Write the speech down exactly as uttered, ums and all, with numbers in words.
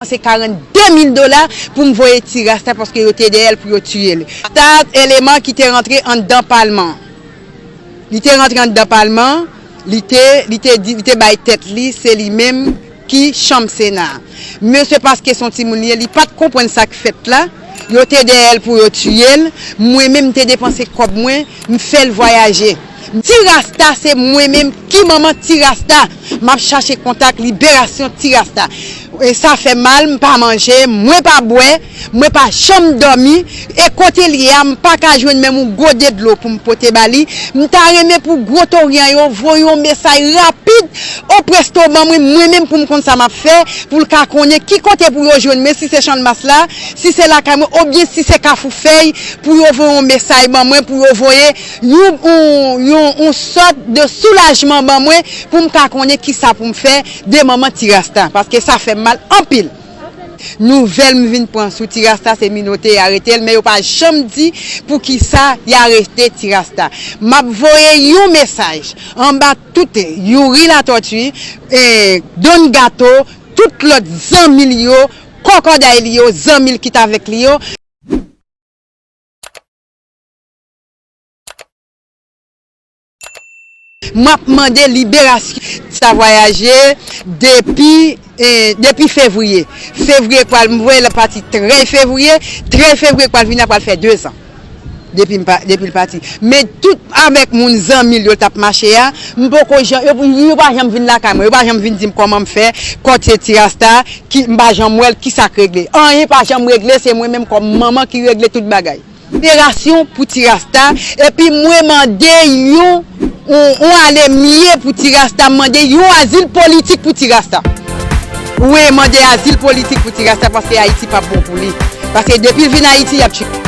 Se karannde mil dola pou m voye Ti Rasta paske yo te dèyè l pou yo tiye l. Rasta eleman ki te rantre anndan palman. Li te rantre anndan palman, li te, li te di, li te bay tèt li, se li menm ki chanm Sena. Mesye paske se yon timoun li ye, li pa t konprann sa k fèt la. Yo te dèyè l pou yo tiye l. Mwen menm, m te depanse kòb mwen, m fè l vwayaje. Ti Rasta se mwen menm ki manman Ti Rasta. M ap chache kontak liberasyon Ti Rasta. E sa fè mal, m pa manje, mwen pa bwè, mwen pa janm dòmi. E kote l ye a, m pa ka jwenn menm yon gode dlo pou m pote ba li. M ta renmen pou Gwo Toryan yo voye yon mesaj rapid o presto ban mwen, mwen menm pou m konn sa m ap fè, pou l ka konnen ki kote pou yo jwenn mwen, si se Channmas la, si se lakay mwen, oubyen si se Kafou Fèy, pou yo voye yon mesaj ban mwen, pou yo voye yon, yon, yon, yon sòt de soulajman ban mwen, pou m ka konnen ki sa pou m fè de manman Ti Rasta, paske sa fè m mal anpil. Nouvèl m vin pran sou Ti Rasta, se Minote y arete l, men yo pa janm di poukisa y arete Ti Rasta. M ap voye yon mesaj anba tout Youri Latortue, eh, Don Gato, tout lòt zanmi l yo, kòkòday li yo, zanmi l ki t avèk li yo. M ap mande liberasyon. Sa vwayaje depi, eh, depi fevriye. Fevriye k pral, m voye l pati trèz fevriye. Trèz fevriye k pral vini a pral fè dezan. Depi m pa, depi l pati. Men tout avèk moun zanmi l yo l t ap mache a, m poko jan, yo, yo pa janm vin lakay mwen, yo pa janm vin di m kòman m fè, kote Ti Rasta, ki, m pa janm wè l, ki sa k regle. Anyen pa janm regle, se mwen menm kòm manman ki regle tout bagay. Liberasyon pou Ti Rasta, epi mwen mande yon, yon, yon alemye pou Ti Rasta, m mande yon azil politik pou Ti Rasta. Wi, mande azil politik pou Ti Rasta, paske Ayiti p ap bon pou li. Paske depi l vin Ayiti, y ap tchik.